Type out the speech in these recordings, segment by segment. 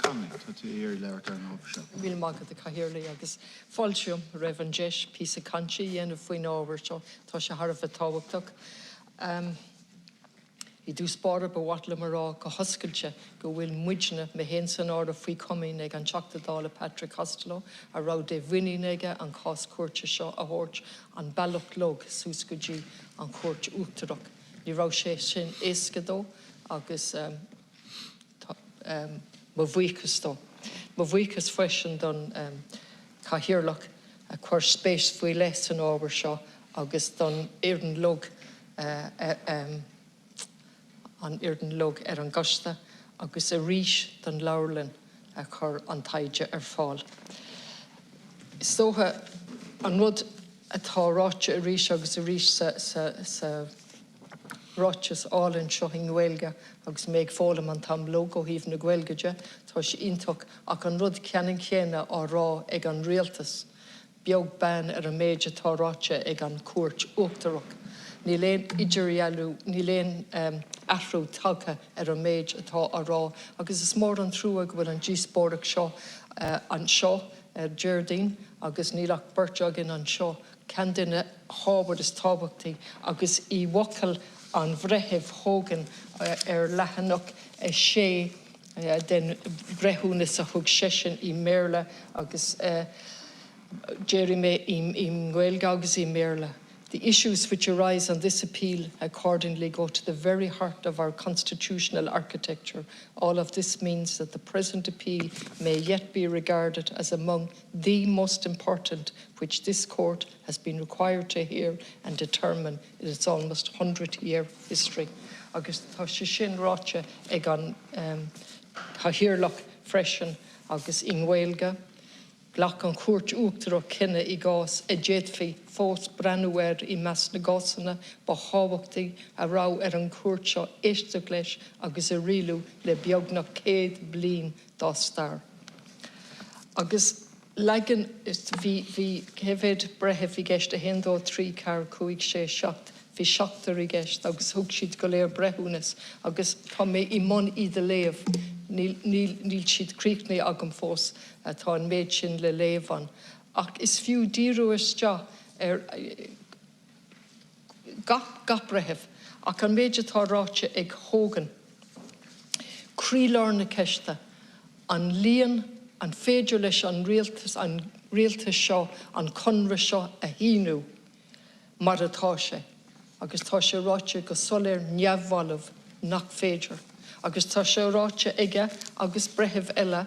Connolly, tá tú ag iarraidh labhairt ar an ábhar seo. Míle maith agat, a Chathaoirligh, agus fáiltím roimh an deis píosa cainte a dhéanamh faoin ábhar seo. Tá sé thar a bheith tábhachtach. I dtús báire ba mhaith liom a rá go hoscailte go bhfuil muidne, mé féin san áireamh, faoi chomaoin ag an Teachta Dála Patrick Costello a raibh de mhuinín aige an cás cúirte seo a thabhairt an bealach uilig suas go dtí an Chúirt Uachtarach. Ní raibh sé sin éasca dó agus mo bhuíochas dó. Mo bhuíochas freisin don Chathaoirleach a chuir spéis faoi leith san ábhar seo agus don fhoireann uilig an fhoireann uilig ar an gcoiste agus arís don leabharlann a chuir an taighde ar fáil. Is dócha an rud atá ráite arís agus arís sa ráiteas álainn seo i nGaeilge agus mé ag foghlaim an t-am uilig ó thaobh na Gaeilge de, tá sé iontach ach an rud ceannann céanna á rá ag an rialtas. beag beann ar an méid atá ráite ag an Chúirt Uachtarach. Níl aon idirdhealú, níl aon athrú tagtha ar an méid atá á rá agus is mór an trua go bhfuil an díospóireacht seo anseo ar Déardaoin agus níl ach beirt againn anseo, ceann de na hábhair is tábhachtaí agus i bhfocail an Bhreithimh Hogan ar leathanach 6 den bhreithiúnas a thug seisean i mBéarla agus déarfaidh mé i nGaeilge agus i mBéarla. The issues which arise on this appeal accordingly go to the very heart of our constitutional architecture. All of this means that the present appeal may yet be regarded as among the most important which this court has been required to hear and determine in its almost hundred-year history. Agus tá sé sin ráite ag an Cathaoirleach freisin agus i nGaeilge. Ghlac an Chúirt Uachtarach cinneadh i gcás a d'fhéadfaí fós breathnú air i measc na gcásanna ba thábhachtaí a raibh ar an gcúirt seo éisteacht leis agus a rialú le beagnach 100 bliain dá stair. Agus. Leagan, bhí, bhí, cé mhéad breitheamh i gceist, 1, 2, 3, 4, 5, 6, 7, bhí seachtar i gceist agus thug siad go léir breithiúnas agus tá mé i mbun iad a léamh, níl, níl, níl siad críochnaithe agam fós, tá an méid sin le léamh ann. Ach is fiú díriú isteach ar gach, gach breitheamh ach an méid atá ráite ag Hogan. Croílár na ceiste, an líon, an féidir leis an rialtas, an rialtas seo an conradh seo a shíniú mar atá sé? Agus tá sé ráite go soiléir neamhbhalbh nach féidir. Agus tá sé ráite aige agus breithimh eile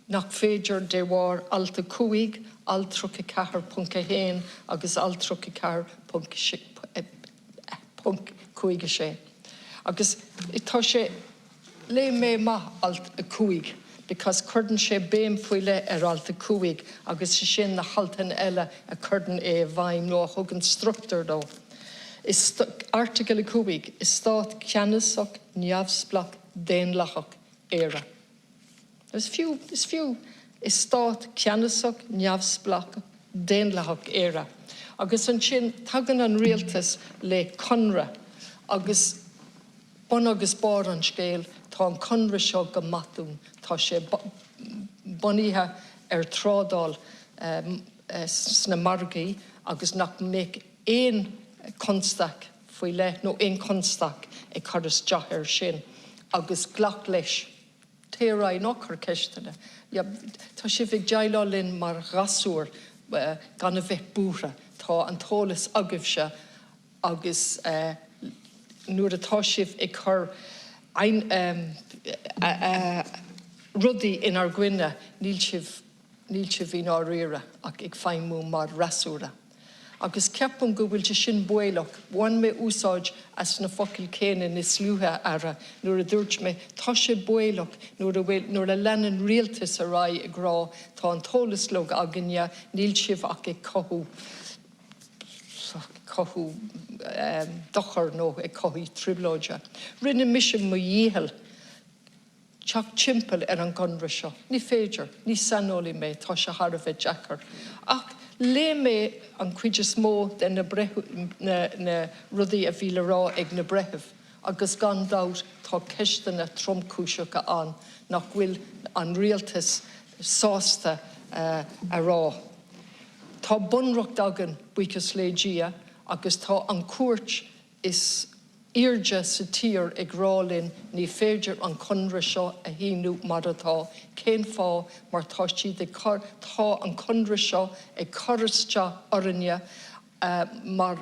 nach féidir de bharr alt 5, alt 34.1 agus alt 34.56. Agus tá sé, léigh mé amach alt 5 because cuireann sé béim faoi leith ar alt 5 agus is sin na haltanna eile a chuireann é i bhfeidhm nó a thugann struchtúr dó. Is Article 5, Is stát ceannasach, neamhspleách, daonlathach Éire. Is fiú, is fiú. Is stát ceannasach, neamhspleách, daonlathach Éire. Agus ansin tagann an rialtas le conradh agus bun agus barr an scéil, tá an conradh seo go maith dúinn. Tá sé bunaithe ar trádáil sna margaí agus nach mbeadh aon chonstaic faoi leith nó aon chonstaic ag cur isteach air sin agus glac leis. Téigh ar aghaidh, ná cuir ceisteanna. Tá sibh ag déileáil linn mar ghasúir, gan a bheith buartha. Tá an t-eolas agaibhse agus nuair atá sibh ag cur rudaí inár gcoinne, níl sibh Níl sibh i ndáiríre ach ag feidhmiú mar fhreasúra. Agus ceapaim go bhfuil sé sin baolach. Bhain mé úsáid as na focail céanna níos luaithe, a Aire, nuair a dúirt mé, tá sé baolach nuair a bhfuil, nuair a leanann rialtas ar aghaidh ag rá, tá an t-eolas uilig againne, níl sibh ach ag cothú, cothú dochair nó ag cothú trioblóide. Rinne mise mo dhícheall. teacht timpeall ar an gconradh seo. Ní féidir. Ní saineolaí mé, tá sé thar a bheith deacair. Ach léigh mé an chuid is mó de na na rudaí a bhí le rá ag na breithimh. Agus gan dabht tá ceisteanna tromchúiseacha ann nach bhfuil an rialtas sásta a rá. Tá bunreacht againn, buíochas le Dia, agus tá an chúirt is airde sa tír ag rá linn ní féidir an conradh seo a shíniú mar atá. Cén fáth? Mar tá siad ag cur, tá an conradh seo ag cur isteach orainne mar,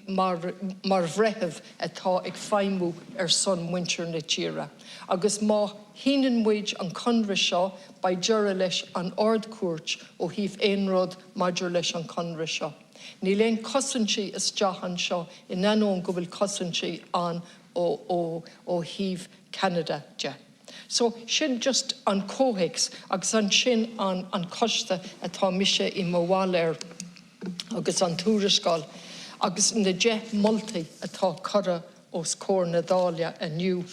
mar, mar bhreitheamh atá ag feidhmiú ar son muintir na tíre. Agus má shíneann muid an conradh seo beidh deireadh leis an Ard-Chúirt ó thaobh aon rud maidir leis an conradh seo. Níl aon cosaintí isteach anseo in ainneoin go bhfuil cosaintí ann ó ó ó thaobh Ceanada de. So sin just an comhthéacs agus ansin an an coiste atá mise i mo bhall air agus an tuarascáil agus na 10 moltaí atá curtha os comhair na Dála inniu.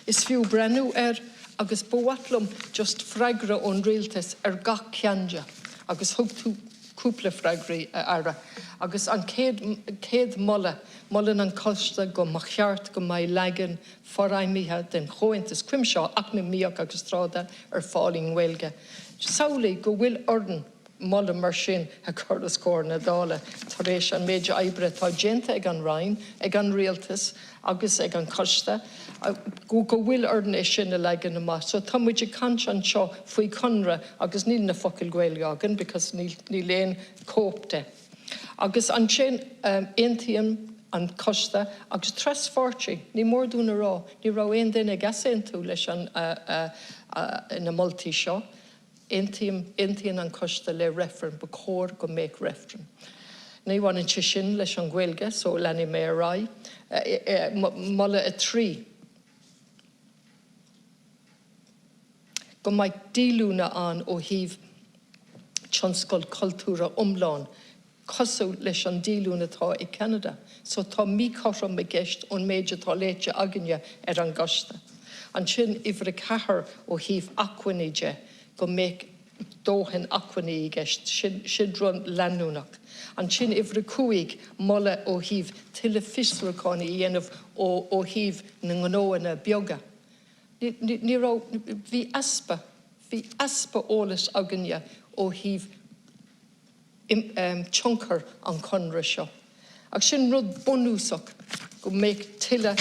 Is fiú breathnú air agus ba mhaith liom just freagra ón Rialtas ar gach ceann de agus thug tú cúpla freagraí, a Aire. Agus an chéad, chéad moladh, molann an Coiste go mba cheart go mbeidh leagan forfheidhmithe den Chomhaontas Cuimsitheach Eacnamaíoch agus Trádála ar fáil i nGaeilge. Samhlaigh go bhfuil orainn moladh mar sin a chur os comhair na Dála tar éis an méid oibre atá déanta ag an Roinn, ag an Rialtas agus ag an Choiste, go bhfuil orainn é sin a leagan amach. So tá muid ag caint anseo faoi chonradh agus níl na focail Ghaeilge againn because níl aon chóip de. Agus ansin aontaíonn an Coiste agus traspháirtí, ní mór dúinn a rá, ní raibh aon duine ag easaontú leis na moltaí seo, Aontaím, aontaíonn an Coiste le reifreann, ba chóir go mbeadh reifreann. Ní bhaineann sé sin leis an Ghaeilge so leanfaidh mé ar aghaidh. Moladh 3, Go mbeadh díolúine ann ó thaobh tionscal cultúrtha iomlán cosúil leis an díolúine atá ag Ceanada. So tá míchothrom i gceist ón méid atá léite againne ar an gcoiste. Ansin uimhir a ceathair ó thaobh acmhainní de, go mbeadh dóthain acmhainní i gceist. Sin, sin rud leanúnach. Ansin uimhir a cúig, moladh ó thaobh tuilleadh fiosrúcháin a dhéanamh ó ó thaobh na ngnóanna beaga. Ní, ní, ní raibh, bhí easpa, bhí easpa eolais againne ó thaobh tionchar an chonradh seo. Ach sin rud bunúsach, go mbeadh tuilleadh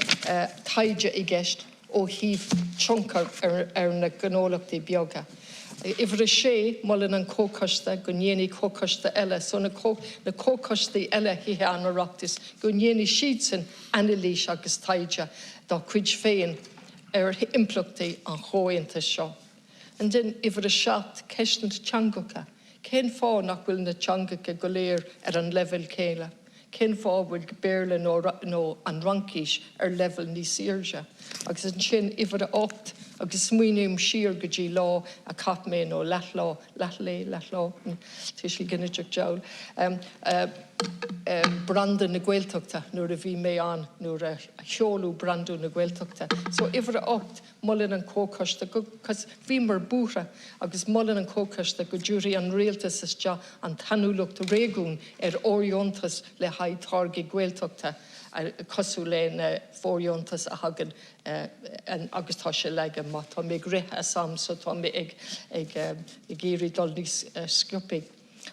taighde i gceist ó thaobh tionchar ar na gnólachtaí beaga. Uimhir a sé, molann an Comhchoiste go ndéanfaidh comhchoiste eile, so na comhchoistí eile Thithe an Oireachtais, go ndéanfaidh siadsan anailís agus taighde dá gcuid féin ar impleachtaí an chomhaontais seo. And then uimhir a 7, ceist na teangacha. Cén fáth nach bhfuil na teangacha go léir ar an leibhéal céanna? Cén fáth a bhfuil Béarla nó nó an Fhraincis ar leibhéal níos airde? Agus ansin uimhir a 8, agus smaoiním siar go dtí lá a chaith mé, nó leathlá, leathlae, leathlá, tuiseal ginideach deabhal, branda na Gaeltachta nuair a bhí mé ann, nuair a sheoladh brandú na Gaeltachta. So uimhir a 8, Molann an Comhchoiste go, cos bhíomar buartha agus molann an Comhchoiste go dtabharfaidh an Rialtas isteach an tsainiúlacht réigiún ar fhóirdheontais le haghaidh táirgí Gaeltachta cosúil le na fóirdheontais a thagann agus tá sé leagtha amach. Tá mé ag rith as am so tá mé ag ag ag iarraidh dul níos sciobthaí.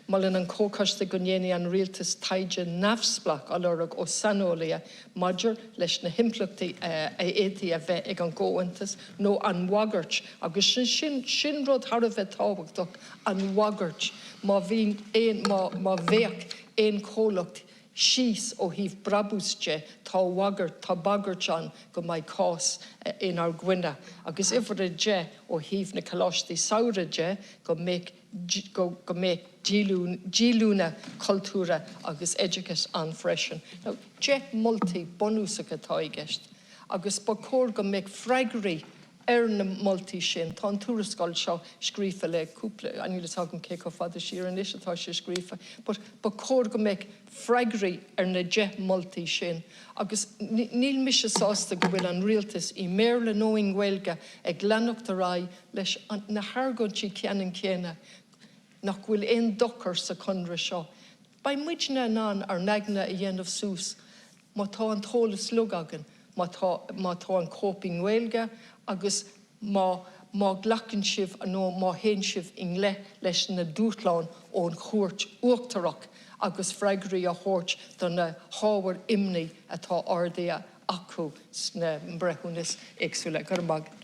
Molann an Comhchoiste go ndéanfaidh an Rialtas taighde neamhspleách á lorg ó saineolaithe maidir leis na himpleachtaí a fhéadfaidh a bheith ag an gComhaontas nó an bhagairt, agus sin sin rud thar a bheith tábhachtach, an bhagairt má bhíonn aon, má, má bheadh aon chomhlacht síos ó thaobh brabús de, tá bhagairt, tá bagairt ann go mbeidh cás inár gcoinne. Agus uimhir a 10, ó thaobh na coláistí samhraidh de, go mbeadh go mbeadh díolúine cultúrtha agus oideachais ann freisin. Now, 10 moltaí bunúsacha atá i gceist agus ba chóir go mbeadh freagraí ar na moltaí sin. Tá an tuarascáil seo scríofa le cúpla, níl a fhios agam cé chomh fada siar anois atá sé scríofa, but ba chóir go mbeadh freagraí ar na 10 moltaí sin agus níl mise sásta go bhfuil an Rialtas, i mBéarla nó i nGaeilge, ag leanacht ar aghaidh leis na hargóintí ceannann céanna nach bhfuil aon dochar sa chonradh seo. Beidh muidne in ann ár n-aigne a dhéanamh suas má tá an t-eolas uilig againn. má tá má tá an cóip i nGaeilge agus má má ghlacann sibh nó má théann sibh i ngleic leis na dúshláin ón Chúirt Uachtarach agus freagraí a thabhairt do na hábhair imní atá ardaithe acu sna breithiúnais éagsúla. Go raibh maith.